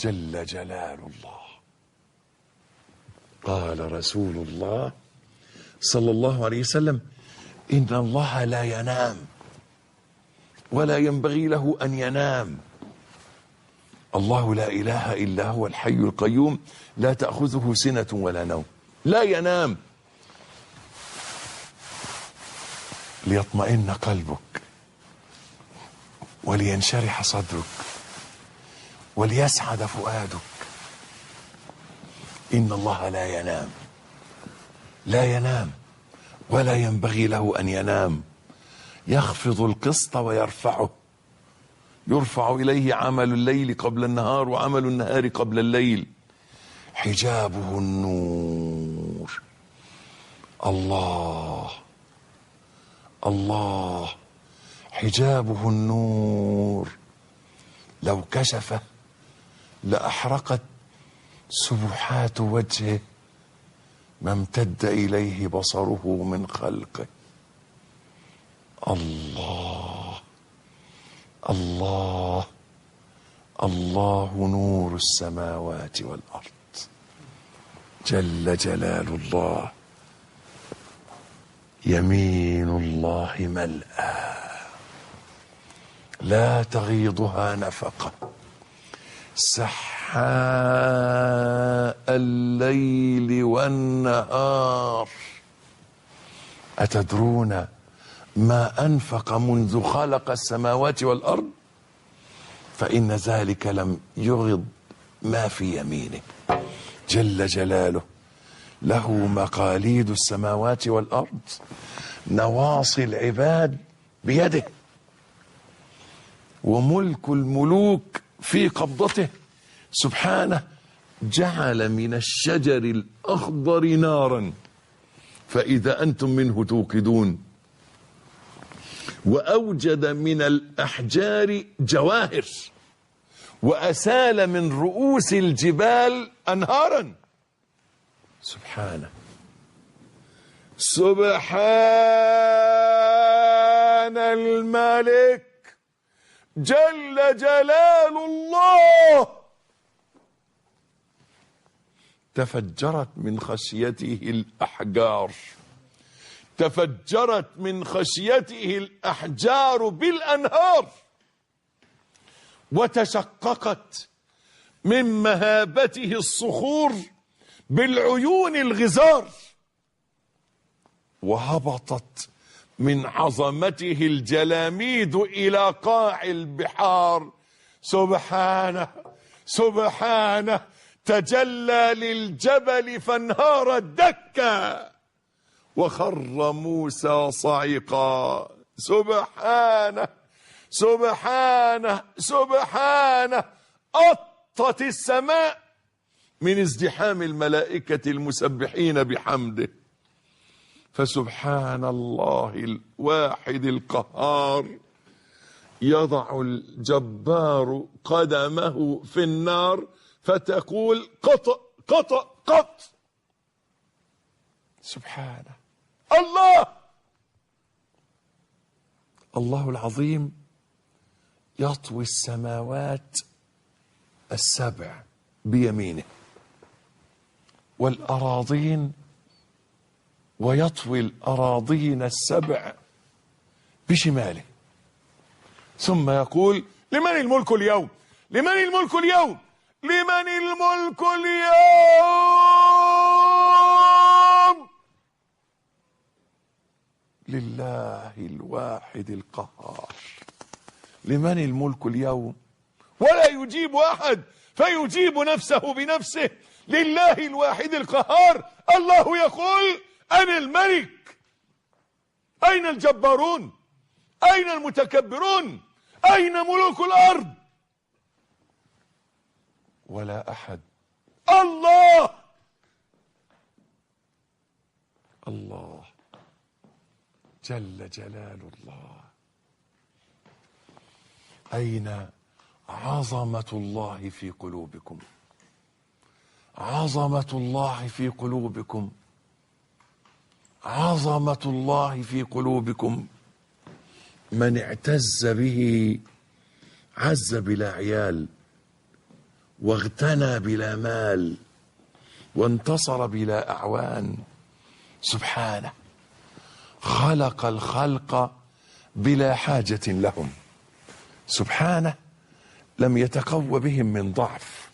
جل جلال الله. قال رسول الله صلى الله عليه وسلم: إن الله لا ينام ولا ينبغي له أن ينام. الله لا إله إلا هو الحي القيوم، لا تأخذه سنة ولا نوم، لا ينام. ليطمئن قلبك، ولينشرح صدرك، وليسعد فؤادك. إن الله لا ينام، لا ينام ولا ينبغي له أن ينام. يخفض القسط ويرفعه، يرفع إليه عمل الليل قبل النهار وعمل النهار قبل الليل. حجابه النور. الله الله، حجابه النور، لو كشفه لأحرقت سبحات وجهه ما امتد إليه بصره من خلقه. الله الله الله، نور السماوات والأرض، جل جلال الله. يمين الله ملأى لا تغيضها نفقة، سحاء الليل والنهار. أتدرون ما أنفق منذ خلق السماوات والأرض؟ فإن ذلك لم يغض ما في يمينه جل جلاله. له مقاليد السماوات والأرض، نواصي العباد بيده، وملك الملوك في قبضته سبحانه. جعل من الشجر الأخضر نارا فإذا أنتم منه توقدون، وأوجد من الأحجار جواهر، وأسال من رؤوس الجبال أنهارا سبحانه. سبحان الملك جل جلال الله. تفجرت من خشيته الأحجار، تفجرت من خشيته الأحجار بالأنهار، وتشققت من مهابته الصخور بالعيون الغزار، وهبطت من عظمته الجلاميد إلى قاع البحار. سبحانه سبحانه. تجلى للجبل فانهار دكا، وخر موسى صعقا. سبحانه سبحانه سبحانه. أطت السماء من ازدحام الملائكة المسبحين بحمده. فسبحان الله الواحد القهار. يضع الجبار قدمه في النار فتقول قط قط قط. سبحانه الله. الله العظيم يطوي السماوات السبع بيمينه، والأراضين، ويطوي الأراضين السبع بشماله. ثم يقول: لمن الملك اليوم؟ لمن الملك اليوم؟ لمن الملك اليوم؟ لله الواحد القهار. لمن الملك اليوم؟ ولا يجيب أحد، فيجيب نفسه بنفسه: لله الواحد القهار. الله يقول: أنا الملك. أين الجبارون؟ أين المتكبرون؟ أين ملوك الأرض؟ ولا أحد. الله الله جل جلال الله. أين عظمة الله في قلوبكم؟ عظمة الله في قلوبكم، عظمة الله في قلوبكم. من اعتز به عز بلا عيال، واغتنى بلا مال، وانتصر بلا أعوان. سبحانه خلق الخلق بلا حاجة لهم. سبحانه لم يتقو بهم من ضعف،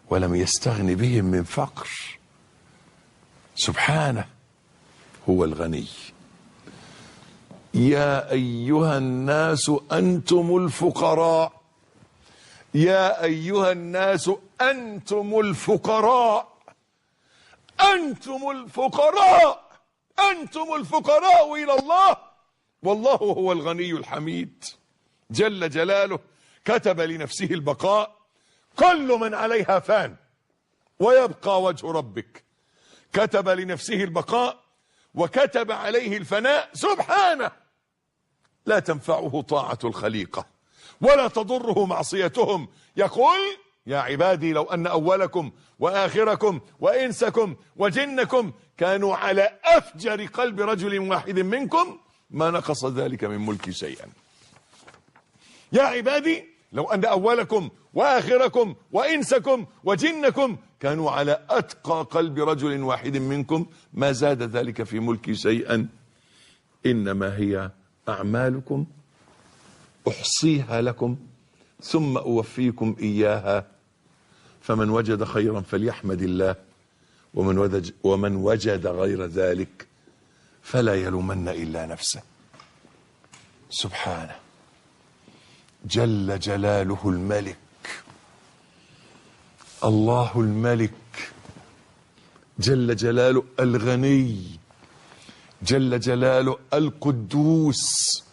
ولم يستغن بهم من فقر. سبحانه هو الغني. يا أيها الناس أنتم الفقراء، يا أيها الناس أنتم الفقراء، أنتم الفقراء، أنتم الفقراء إلى الله، والله هو الغني الحميد جل جلاله. كتب لنفسه البقاء، كل من عليها فان ويبقى وجه ربك. كتب لنفسه البقاء وكتب عليه الفناء. سبحانه لا تنفعه طاعة الخليقة ولا تضره معصيتهم. يقول: يا عبادي لو أن أولكم وآخركم وإنسكم وجنكم كانوا على أفجر قلب رجل واحد منكم ما نقص ذلك من ملكي شيئا. يا عبادي لو أن أولكم وآخركم وإنسكم وجنكم كانوا على أتقى قلب رجل واحد منكم ما زاد ذلك في ملكي شيئا، إنما هي أعمالكم أحصيها لكم ثم أوفيكم إياها، فمن وجد خيرا فليحمد الله، ومن وجد غير ذلك فلا يلومن إلا نفسه. سبحانه جل جلاله الملك، الله الملك جل جلاله الغني، جل جلاله القدوس،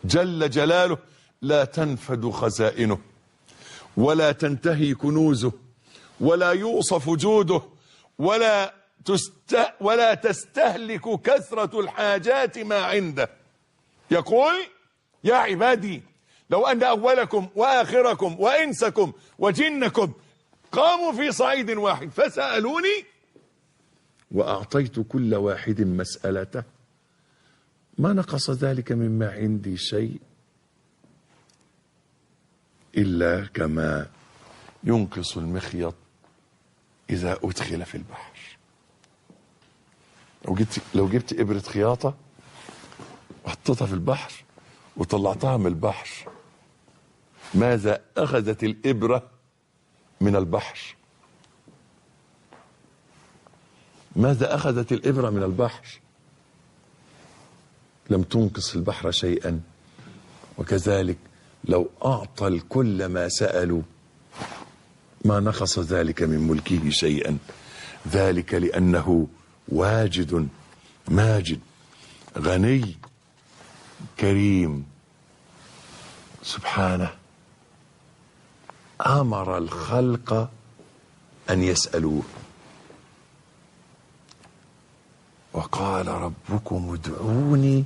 جل جلاله لا تنفد خزائنه ولا تنتهي كنوزه ولا يوصف جوده ولا تستهلك كثرة الحاجات ما عنده. يقول: يا عبادي لو أن أولكم وآخركم وإنسكم وجنكم قاموا في صعيد واحد فسألوني وأعطيت كل واحد مسألته ما نقص ذلك مما عندي شيء إلا كما ينقص المخيط إذا أدخل في البحر. لو جبت إبرة خياطة وحطيتها في البحر وطلعتها من البحر، ماذا أخذت الإبرة من البحر؟ ماذا أخذت الإبرة من البحر؟ لم تنقص البحر شيئا. وكذلك لو أعطى الكل ما سألوا ما نقص ذلك من ملكه شيئا، ذلك لأنه واجد ماجد غني كريم. سبحانه أمر الخلق أن يسألوه، وقال ربكم ادعوني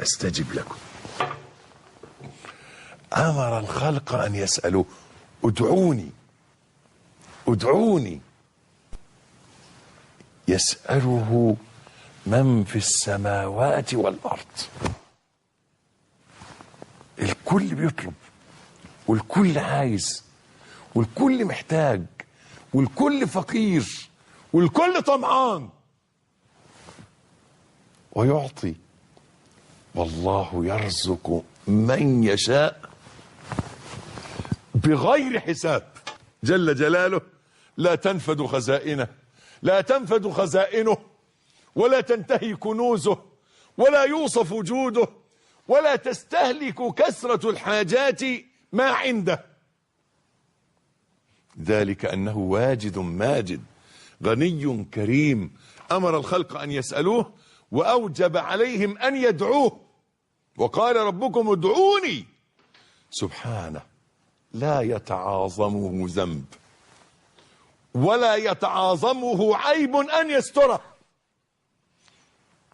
أستجب لكم. أمر الخلق أن يسألوه، ادعوني ادعوني. يسأله من في السماوات والأرض. الكل بيطلب، والكل عايز، والكل محتاج، والكل فقير، والكل طمعان، ويعطي. والله يرزق من يشاء بغير حساب جل جلاله. لا تنفد خزائنه، لا تنفد خزائنه، ولا تنتهي كنوزه، ولا يوصف وجوده، ولا تستهلك كثرة الحاجات ما عنده. ذلك أنه واجد ماجد غني كريم. أمر الخلق أن يسألوه وأوجب عليهم أن يدعوه، وقال ربكم ادعوني. سبحانه لا يتعاظمه ذنب ولا يتعاظمه عيب أن يستره،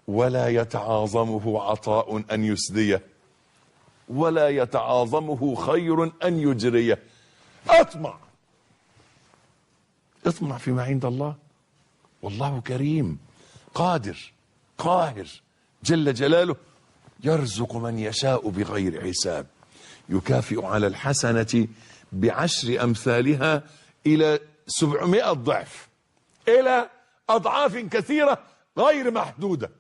ولا يتعاظمه عطاء أن يسديه، ولا يتعاظمه خير أن يجريه. اطمع، اطمع فيما عند الله، والله كريم قادر قاهر جل جلاله، يرزق من يشاء بغير حساب، يكافئ على الحسنة بعشر أمثالها إلى 700 ضعف، إلى أضعاف كثيرة غير محدودة.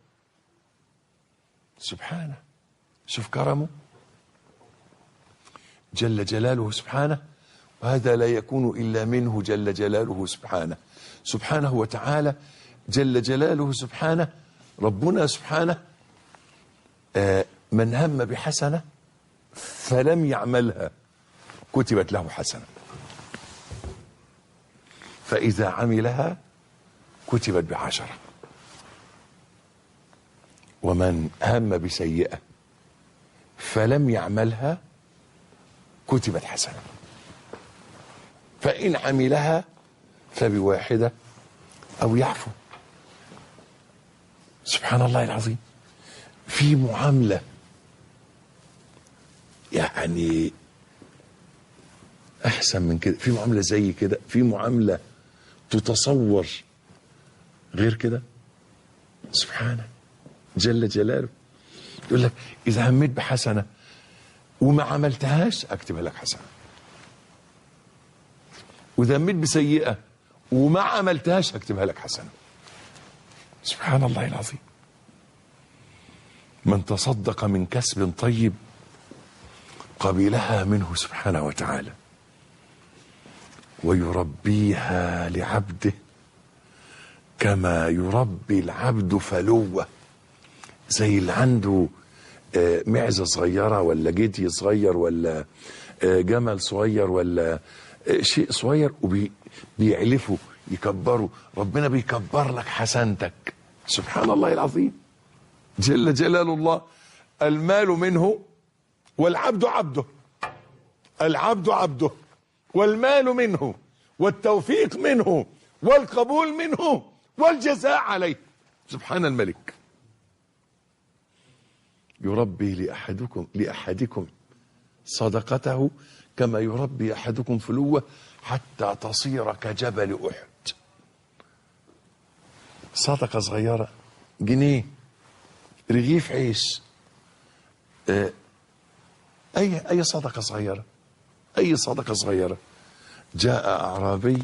سبحانه، شوف كرمه جل جلاله سبحانه. وهذا لا يكون إلا منه جل جلاله سبحانه، سبحانه وتعالى جل جلاله سبحانه. ربنا سبحانه من هم بحسنة فلم يعملها كتبت له حسنة، فإذا عملها كتبت ب10. ومن هم بسيئة فلم يعملها كتبت حسنة، فإن عملها فبواحدة أو يعفو. سبحان الله العظيم. في معاملة يعني أحسن من كده، في معاملة زي كده، في معاملة تتصور غير كده. سبحانه جل جلاله. يقول لك إذا هميت بحسنة وما عملتهاش أكتبها لك حسنة، وإذا هميت بسيئة وما عملتهاش أكتبها لك حسنة. سبحان الله العظيم. من تصدق من كسب طيب قبلها منه سبحانه وتعالى، ويربيها لعبده كما يربي العبد فلوة. زي اللي عنده معزة صغيرة ولا جدي صغير ولا جمل صغير ولا شيء صغير وبيعلفه يكبره، ربنا بيكبر لك حسنتك. سبحان الله العظيم جل جلال الله. المال منه والعبد عبده، العبد عبده، والمال منه والتوفيق منه والقبول منه والجزاء عليه. سبحان الملك. يربي لأحدكم صدقته كما يربي أحدكم فلوه حتى تصير كجبل أحد. صدقة صغيرة، جنيه، رغيف عيش، أي صدقة صغيرة، أي صدقة صغيرة. جاء أعرابي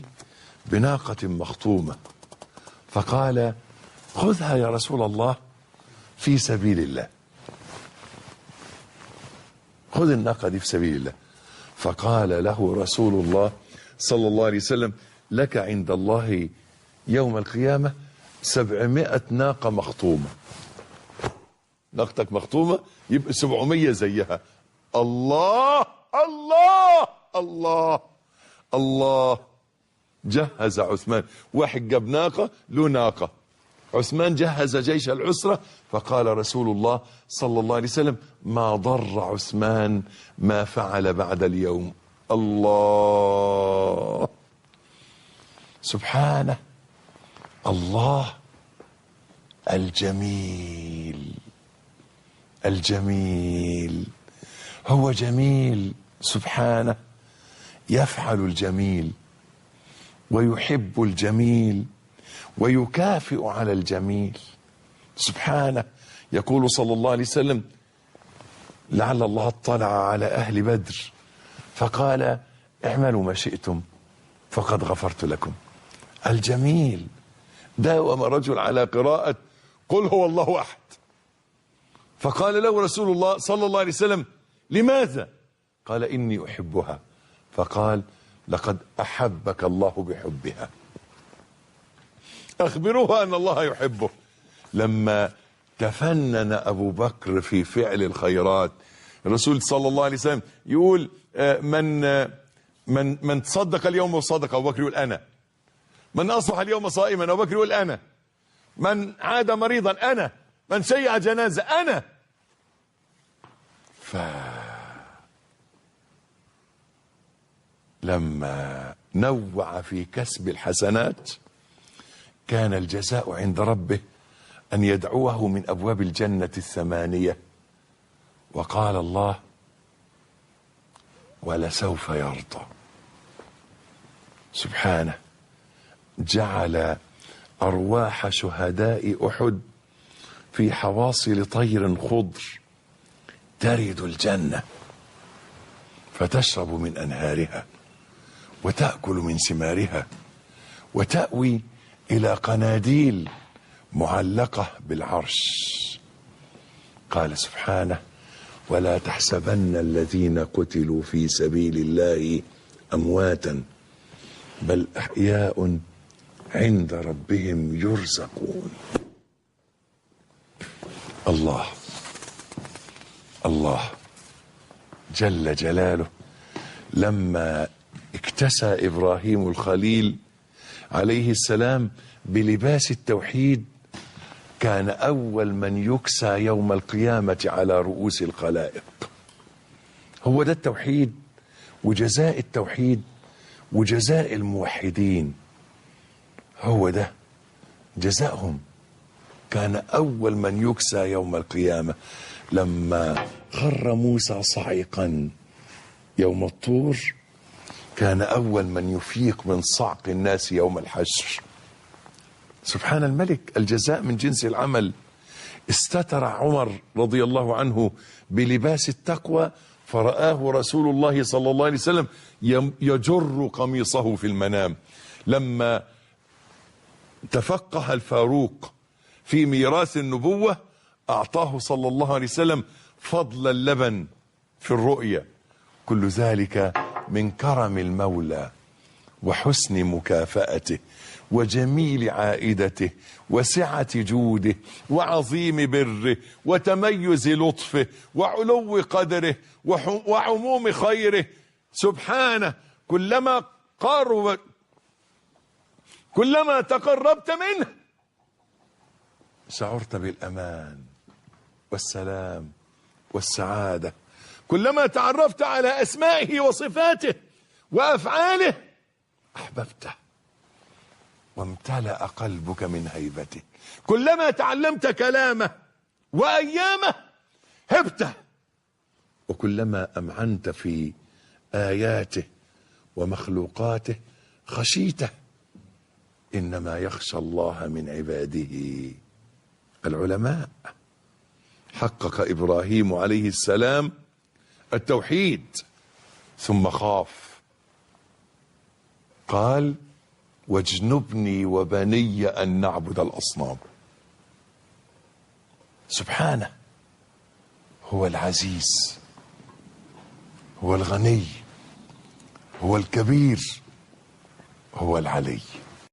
بناقة مخطومة فقال خذها يا رسول الله في سبيل الله، خذ الناقة دي في سبيل الله. فقال له رسول الله صلى الله عليه وسلم لك عند الله يوم القيامة 700 ناقة مخطومة. ناقتك مخطومة يبقى 700 زيها. الله الله الله الله. جهز عثمان، واحد جاب ناقة له ناقة. عثمان جهز جيش العسرة، فقال رسول الله صلى الله عليه وسلم ما ضر عثمان ما فعل بعد اليوم. الله سبحانه، الله الجميل، الجميل، هو جميل سبحانه، يفعل الجميل ويحب الجميل ويكافئ على الجميل سبحانه. يقول صلى الله عليه وسلم لعل الله اطلع على أهل بدر فقال اعملوا ما شئتم فقد غفرت لكم. الجميل. داوم رجل على قراءة قل هو الله أحد، فقال له رسول الله صلى الله عليه وسلم لماذا؟ قال إني أحبها. فقال لقد أحبك الله بحبها. أخبروه أن الله يحبه. لما تفنن أبو بكر في فعل الخيرات، الرسول صلى الله عليه وسلم يقول من من من تصدق اليوم وصدق، أبو بكر يقول أنا. من أصبح اليوم صائما، أبو بكر يقول أنا. من عاد مريضا أنا. من شيع جنازة أنا. لما نوع في كسب الحسنات كان الجزاء عند ربه أن يدعوه من أبواب الجنة 8. وقال الله ولسوف يرضى. سبحانه جعل أرواح شهداء أحد في حواصل طير خضر ترد الجنة فتشرب من أنهارها. وتأكل من ثمارها، وتأوي إلى قناديل معلقة بالعرش. قال سبحانه: ولا تحسبن الذين قتلوا في سبيل الله أمواتا بل أحياء عند ربهم يرزقون. الله الله جل جلاله لما اكتسى إبراهيم الخليل عليه السلام بلباس التوحيد كان أول من يكسى يوم القيامة على رؤوس الخلائق. هو ده التوحيد وجزاء التوحيد وجزاء الموحدين، هو ده جزاؤهم. كان أول من يكسى يوم القيامة. لما خر موسى صعقا يوم الطور كان أول من يفيق من صعق الناس يوم الحشر. سبحان الملك، الجزاء من جنس العمل. استتر عمر رضي الله عنه بلباس التقوى فرآه رسول الله صلى الله عليه وسلم يجر قميصه في المنام. لما تفقه الفاروق في ميراث النبوة أعطاه صلى الله عليه وسلم فضل اللبن في الرؤيا. كل ذلك من كرم المولى وحسن مكافأته وجميل عائدته وسعة جوده وعظيم بره وتميز لطفه وعلو قدره وعموم خيره سبحانه. كلما تقربت منه شعرت بالأمان والسلام والسعادة. كلما تعرفت على أسمائه وصفاته وأفعاله أحببته وامتلأ قلبك من هيبته. كلما تعلمت كلامه وأيامه هبته. وكلما أمعنت في آياته ومخلوقاته خشيته. إنما يخشى الله من عباده العلماء. حقق إبراهيم عليه السلام التوحيد ثم خاف، قال: واجنبني وبني أن نعبد الأصنام. سبحانه، هو العزيز، هو الغني، هو الكبير، هو العلي.